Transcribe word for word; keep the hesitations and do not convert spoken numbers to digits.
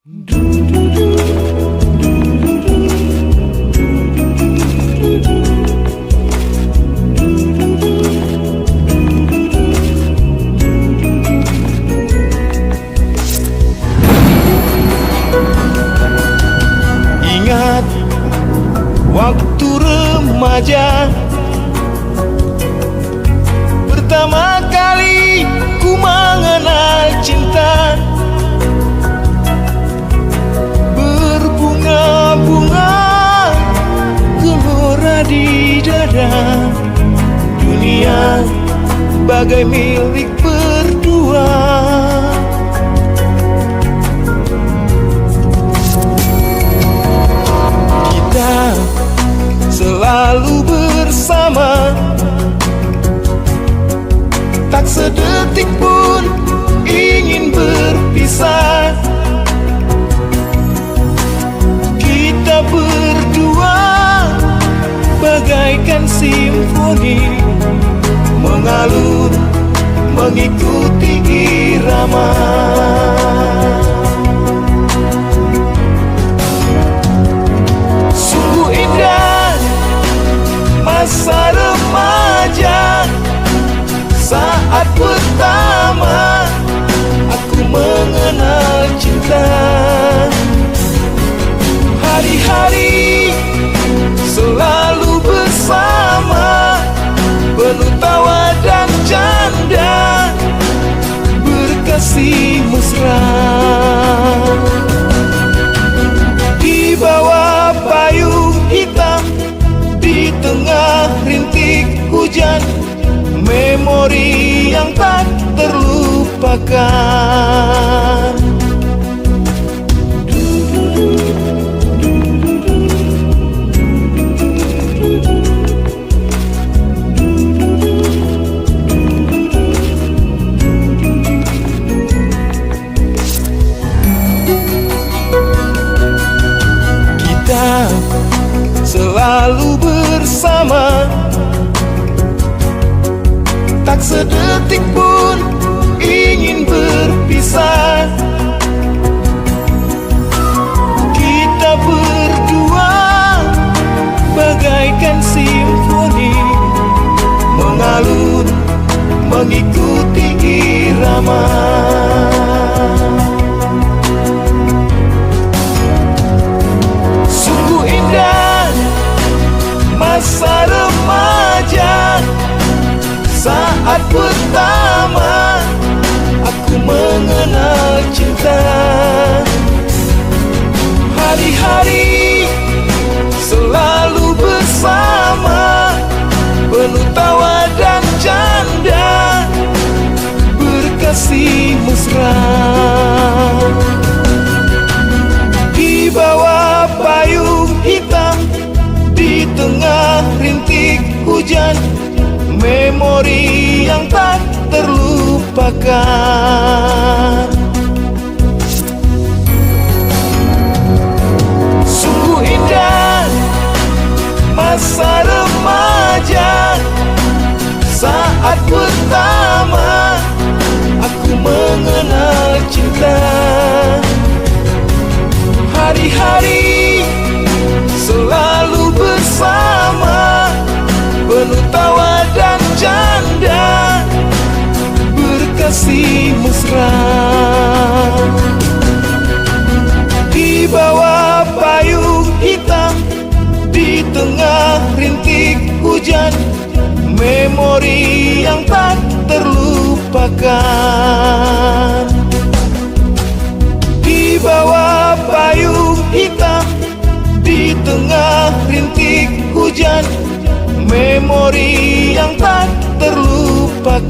Ingat waktu remaja, pertama kali ku mengenal cinta. Berbunga-bunga gelora di dada, dunia bagai milik berdua. Kita selalu bersama, tak sedetik pun ingin berpisah. Kita berdua bagaikan simfoni, mengalun mengikuti irama. Sungguh indah masa remaja, saat pertama aku mengenal cinta. Hari-hari selalu bersama, penuh tawa dan canda, berkasih mesra. Di bawah payung hitam, di tengah rintik hujan, memori yang tak terlupakan. Kita selalu bersama, tak sedetik pun ingin berpisah. Kita berdua bagaikan simfoni, mengalun mengikuti irama. Sungguh indah masa remaja, saat pertama aku mengenal cinta. Hari-hari selalu bersama, penuh tawa dan canda, berkasih mesra. Di bawah payung hitam, di tengah rintik hujan, memori yang tak terlupakan. Sungguh indah masa remaja, saat pertama aku mengenal cinta. Hari-hari selalu bersama, penuh tawa dan canda, berkasih mesra. Di bawah payung hitam, di tengah rintik hujan, memori yang tak terlupakan. Di bawah payung hitam, di tengah rintik hujan, memori yang tak terlupakan.